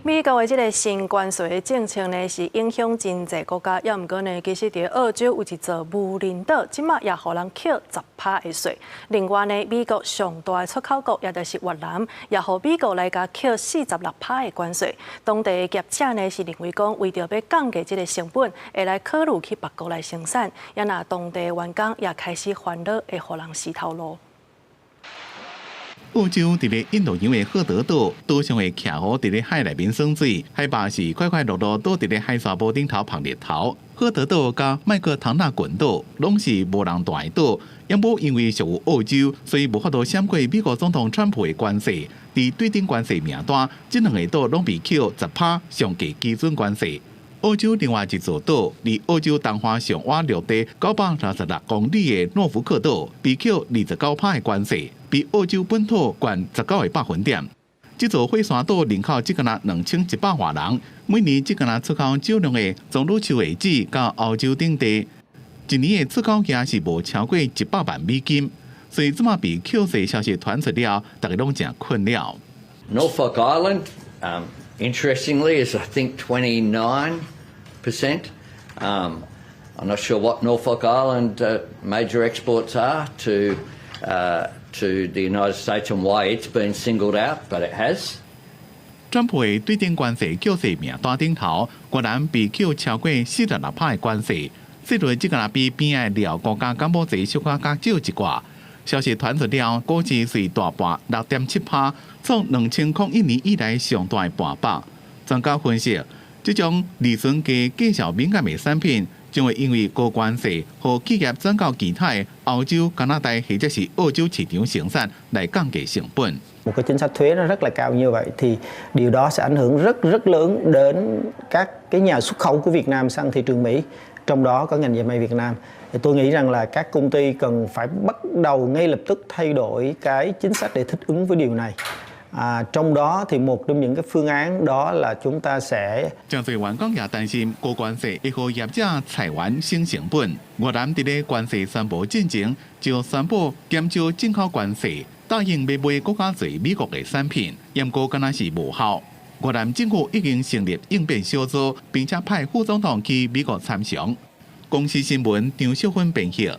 美國的這个新關稅的政策呢，是影響真濟國家。猶毋過呢，其實佇澳洲有一座無人島，這馬也予人扣10趴的稅。另外呢，美國上大的出口國，也就是越南，也予美國來共扣46趴的關稅。當地的業者呢，是認為講，為著欲降低這个成本，會來考慮去別國來生產。也若當地的員工也開始煩惱，會予人死頭路。澳洲佇咧印度洋的赫德島島上的徛湖佇咧海內面耍水，海霸是快快樂樂倒佇咧海沙埔頂頭曝日頭。赫德島佮麥克唐納群島攏是無人蹛的島，猶無因為屬於澳洲，所以無法度閃過美國總統川普的關稅。佇對等關稅名單，這兩個島攏被扣十趴上低基準關稅。澳洲另外一座島，離澳洲東岸上倚陸地966公里的諾福克島，被扣29趴的關稅，比澳洲本土懸19個百分點。這座火山島人口只敢若2100外人，每年只敢若出口少量的棕櫚樹的籽到歐洲等地，一年的出口額是無超過100萬美金，所以這馬被扣稅消息傳出了，大家攏誠困擾。 Norfolk Island, interestingly, is I think 29%. I'm not sure what Norfolk Island major exports are to the United States and why it's been singled out, but it has. 川普的對等關稅扣稅名單頂頭，越南被扣超過46趴的關稅，這類只敢若比邊仔的寮國佮柬埔寨小可較少一寡。消息傳出了，股市隨大跌6.7趴，創2001年以來上大的跌幅。專家分析，這種利潤低、價數敏感的產品，將會因為高關稅，予企業轉到其他的歐洲、加拿大或者是澳洲市場生產來降低成本。 Một cái chính sách thuế nó rất là cao như vậy thì điều đó sẽ ảnh hưởng rất rất lớn đến các cái nhà xuất khẩu của Việt Nam sang thị trường Mỹ, trong đó có ngành dệt may Việt Nam. Thì tôi nghĩ rằng là các công ty cần phải bắt đầu ngay lập tức thay đổi cái chính sách để thích ứng với điều này. À, trong đó thì một trong những cái phương án đó là chúng ta sẽ 誠濟員工也擔心高關稅會予業者裁員省成本。越南佇咧關稅宣布進前就宣布減少進口關稅，答應欲賣閣較濟美國的產品，毋過敢若是無效。越南政府已經成立應變小組，並且派副總統去美國參詳。公視新聞張秀芬編譯。